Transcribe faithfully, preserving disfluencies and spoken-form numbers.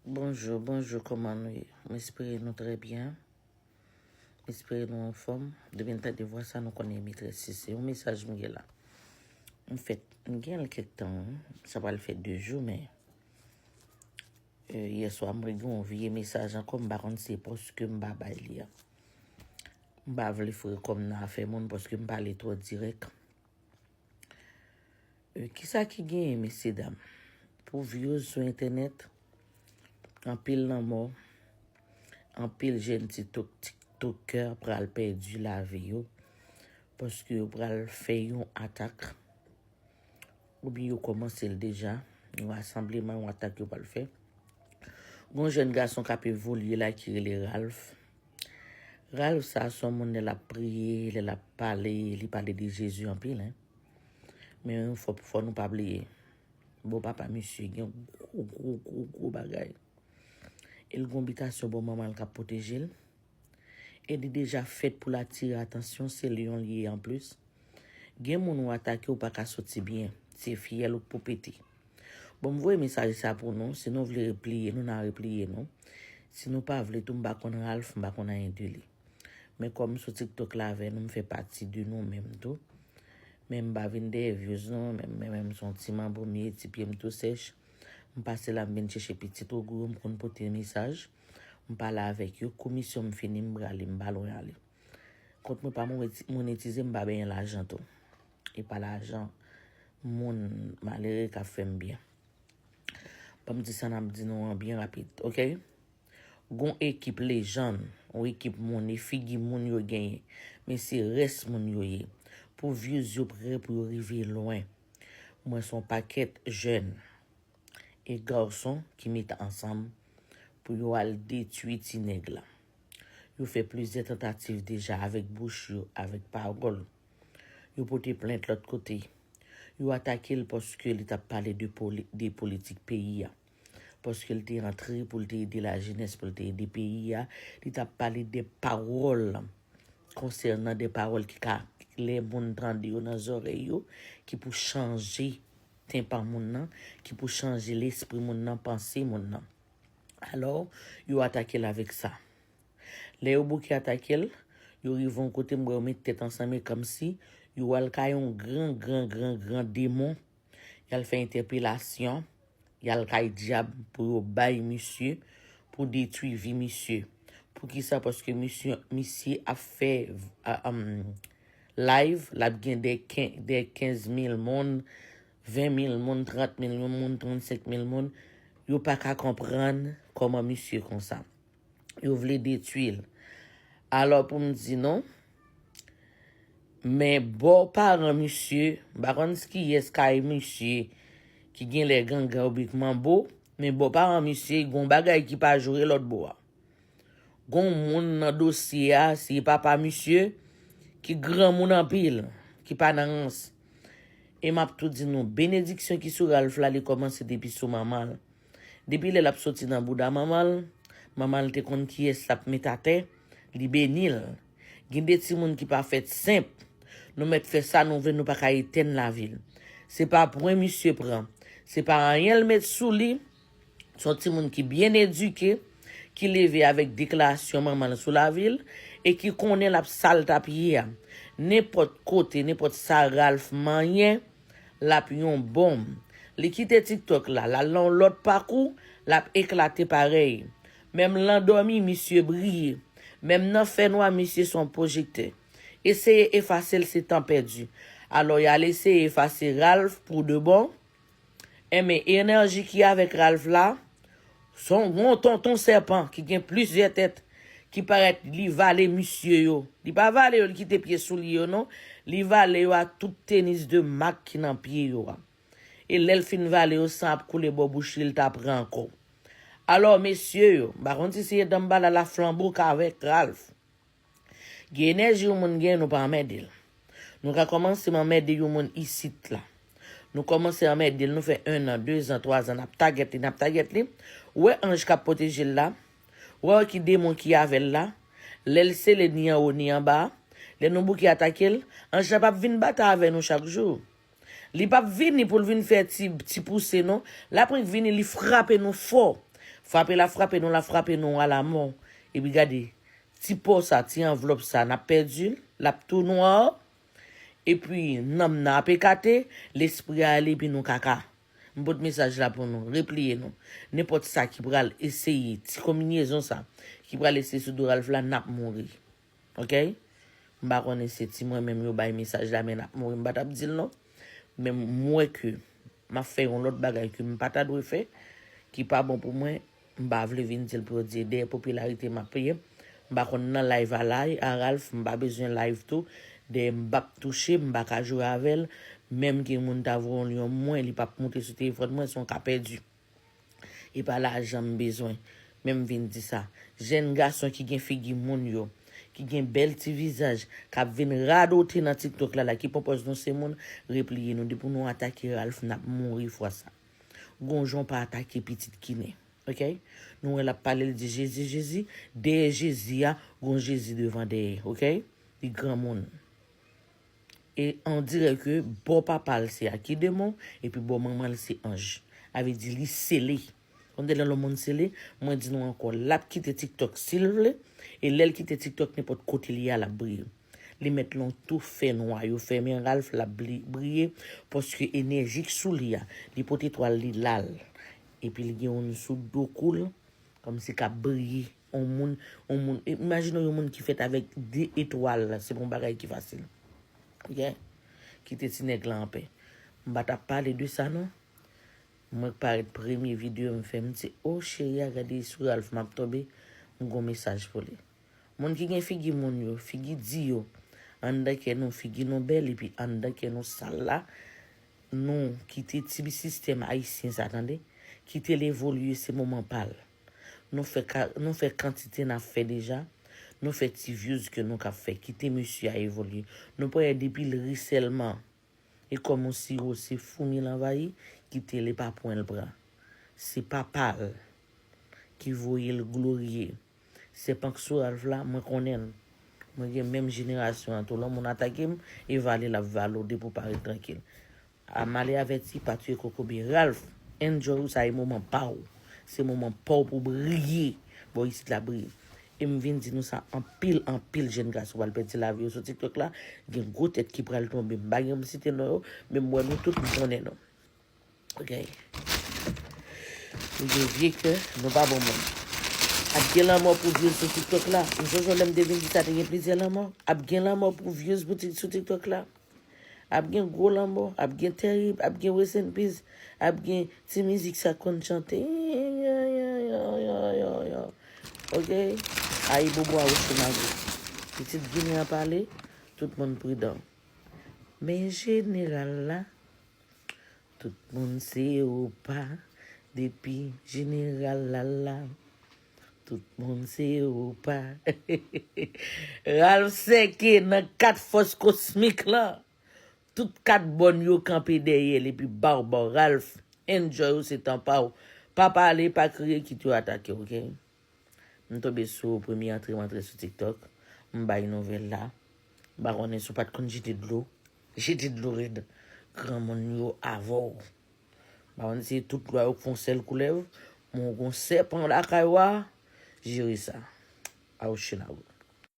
Bonjou, bonjou, kòman nou ye? M espere nou trè byen. M espere nou anfòm. Depi n tande vwa sa, nou konnen e metrès li. Se yon mesaj m gen la. M fèt, m gen l kèk tan, wi. Sa pral fè de jou, men, e, yè swa, mwen gen yon vye mesaj ankò, m pa konn se paske m pa bay li a. M pa vle foure kò m nan afè moun paske m pale twò dirèk. E, kisa ki genyen, mesye dam? Pou views sou entènèt, anpil lanmò, anpil jèn TikTok, TikToker pral pèdi lavi yo, paske yo pral fè yon atak, oubyen yo kòmanse l deja, yon rasanbleman, yon atak yo pral fè. Gon jèn gason k ap evolye la ki rele Ralph. Ralph sa, se yon moun lè l ap priye, lè l ap pale, li pale de Jezi anpil, en. Men fò, fò nou pa bliye. Bon, papa misye gen gwo, gwo, gwo, gwo bagay. E l gon bitasyon bò manman l k ap pwoteje l. E li deja fèt pou l atire atansyon, se lyon li ye anplis. Gen moun ou atake, ou pa ka soti byen. Se fyèl ou k pou pete. Bon, m voye mesaj sa pou nou. Si nou vle repliye nou, n a repliye nou. Si nou pa vle tou, m pa konn Ralph, m pa konn anyen de li. Men kòm m sou TikTok la avè nou, m fè pati de nou menm tou. Men m pa vin dèyè views non, men, men, men m se yon ti manbo m ye, ti pye m tou sèch. M pase la, m vin chèche pitit Ogou yo, m konn pote mesaj. M pale avèk yo, kou misyon m fini, m prale, m pa lwen ale. Kont mwen pa moneti-, monetize, m pa benyen lajan tou. E pa lajan moun malere k ap fè m byen. Ban m di sa n ap di nou an byen rapid, oke? Gon ekip lejann, yon ekip moun, e figi moun yo genyen, men se rès moun yo ye. Pou views yo prè pou yo rive lwen. Mwen se yon pakèt jèn e gason ki met ansanm pou yo al detwi ti nèg la. Yo fè plizyè tantativ deja avèk bouch yo, avèk pawòl. Yo pote plent lòt kote. Yo atake l paske li t ap pale de poli-, de politik peyi a. Paske l te antre pou l te ede lajenès, pou l te ede peyi a. Li t ap pale de pawòl konsènan de pawòl ki ka, lè moun tande yo nan zòrèy yo, ki pou chanje tenpan moun nan, ki pou chanje lespri moun nan, panse moun nan. Alò, yo atake l avèk sa. Lè yo bouke atake l, yo rive yon kote, m wè yo met tèt ansanm e kòmsi yo al kay yon gran, gran, gran, gran demon. Y al fè entèpelasyon, y al kay dyab pou yo bay misye, pou detwi vi misye. Poukisa? Paske misye, misye ap fè, a, um, live, l ap gen de ken-, de kenz mil moun, ven mil moun, trant mil moun, trannsenk mil moun. Yo pa ka konprann kòman misye konsa. Yo vle detwi l. Alò, pou m di nou, men bò paran misye, m pa konn kiyès kay misye ki genlè gangan oubyen k manbo, men bò paran misye, gon bagay ki pa joure lòt bò a. Gon moun nan dosye a, se papa misye, ki granmoun anpil, ki pa nan rans. E m ap tou di nou, benediksyon ki sou Ralph la, li kòmanse depi sou manman l. Depi lè l ap soti nan bouda manman l, manman l te konn kiyès l ap met atè, li beni l. Gen de timoun ki pa fèt senp. Nou mèt fè sa nou vle, nou pa ka etèn lavi l. Se pa pwen misye pran. Se pa anyen l met sou li. Se yon timoun ki byen edike, ki leve avèk deklarasyon manman l sou lavi l, e ki konnen l ap sa l t ap ye a. Nenpòt kote, nenpòt sa Ralph manyen, l ap yon bonm. Li kite TikTok la, l al nan yon lòt pakou, l ap eklate parèy. Menm lan dòmi, misye briye. Menm nan fènwa, misye se yon pwojektè. Eseye efase l, se tan pèdi. Alò, y al eseye efase Ralph pou de bon. Enben, enèji ki avèk Ralph la, se yon gwo tonton sèpan ki gen plizyè tèt, ki parèt li vale misye yo. Li pa vale yo, li kite pye sou li yo, non. Li vale yo ak tout tenis de mak ki nan pye yo a. E lè l fin vale yo, san ap koule bò bouch li, li ta pran ankò. Alò, mesye yo, m pa konn si se Danmbala la flanbo k avèk Ralph. Gen enèji yon moun gen, nou pa anmède l. Nou ka kòmanse m anmède yon moun isit la. Nou kòmanse anmède l, nou fè en an, de zan, twa zan, n ap tagèt li, n ap tagèt li. Ou wè anj k ap pwoteje l la? Ou wè ki demon ki avè l la? Lè l sele ni anwo ni anba, lè nou bouke atake l, anj la p ap vin batay avè nou chak jou. Li p ap vini pou l vin fè ti, ti pouse, non. L ap vini, li frape nou fò. Frape l ap frape nou, l ap frape nou alamò. Epi gade, ti pò sa, ti anvlòp sa, n ap pèdi l, l ap tou nwa. Epi nanm nan ap ekate, lespri a ale, epi nou kaka. M pot mesaj la pou nou, repliye nou. Nenpòt sa ki pral eseye, ti konbinezon sa, ki pral eseye sou do Ralph la, n ap mouri. Ok? M pa konnen se ti mwen menm yo bay mesaj la, men n ap mouri, m pa t ap di l non. Men m wè ke m ap fè yon lòt bagay ke m pa ta dwe fè, ki pa bon pou mwen. M pa vle vin di l pou yo di dèyè popilarite m ap peye. M pa konn nan live a la, a Ralph, m pa bezwen live tou. Dèyè m p ap touche, m pa ka jwe avè l. Menm ke moun ta voye yon lyon mwen, li p ap moute sou telefòn mwen, se yon ka pèdi. E pa lajan m bezwen. Men m vin di sa. Jèn gason ki gen figi moun yo, ki gen bèl ti vizaj, k ap vin radote nan TikTok la, la, ki pran pòz nou se moun, repliye nou. Depi nou atake Ralph, n ap mouri fwa sa. Gon jan w pa atake pitit Ginen. Ok? Nou wè l ap pale, l di Jezi, Jezi. Dèyè Jezi a, gon Jezi devan dèyè. Ok? Li granmoun. E on dirè ke bò papa l se akidemon, epi bò manman l se anj. A vle di li sele. Konn de lè yon moun sele, mwen di nou ankò, l ap kite TikTok si l vle, e lè l kite TikTok, nenpòt kote li ye a, l ap briye. Li mèt lan tou fè nwa, yo fèmen Ralph, l ap bli- briye, paske enèji k sou li a, li pote etwal li la l. Epi li gen youn sou do kou l, kòmsi k ap briye. On moun, on moun, imajine yon moun ki fèt avèk de etwal, se pa yon bagay ki fasil. Ok? Kite ti nèg la anpè. M pa t ap pale de sa non. Mwen k parèt premye videyo m fè, m di, o cheri a, gade sou Ralph m ap tonbe, m gon mesaj pou li. Moun ki gen figi moun yo, figi di yo, anndan kè nou, figi nou bèl, epi anndan kè nou sal la, nou kite ti sistèm ayisyen sa, tande, kite l evolye, se moman pa l. Nou fè ka, nou fè kantite n ap fè deja, nou fè ti views ke nou k ap fè, kite mesye a evolye. Nou pa wè depi l ri sèlman. E kòm yon siwo, se foumi l anvayi, kite l, e pa pwen l pran. Se papa l ki voye l gloriye. Sèpan k sou Ralph la, mwen konnen l. Mwen gen menm jenerasyon an tou. Lè yon moun atake m, e vale l ap vale w depi w pa ret trankil. A male avèti, pa tiye kokobe. Ralph, enjoy ou, sa e moman pa w. Se moman pa w pou w briye. Bò isit la briye. E m vin di nou sa, anpil, anpil jèn gason pral pèdi lavi yo sou TikTok la. Gen gwo tèt ki pral tonbe. M pa gen pou m site non yo, men m wè nou tout, m konnen nou. Ok. Nou gen vye kè, nou pa bon moun. Ap gen lanmò pou views sou TikTok la. M sonje lè m te vin di sa, te gen plizyè lanmò. Ap gen lanmò pou views pou Tik- sou TikTok la. Ap gen gwo lanmò, ap gen tèrib, ap gen rest in peace, ap gen ti mizik sa konn chante. Ok? Ayibobo a Wochinago. Pitit Ginen an pale, tout moun pridan. Men jeneral la, tout moun se opa, depi jeneral la la, tout moun se opa. Ralph Sèke nan kat fòs kosmik lan. Tout kat bòn yo kanpe dèyè l epi bawbaw. Ralph, enjoy ou, se tan pa w. Pa pale, pa kriye, kite yo atake w, ok? M tonbe sou ou premye antre m antre sou TikTok. M bay nouvèl la. M pa konnen si w pa t konn jete dlo. Jete dlo rèd. Granmoun yo avè w. M pa konn si tout lwa yo k fè yon sèl koulèv. Men w gon sèpan lakay ou a. Jere sa. Awouchinawo.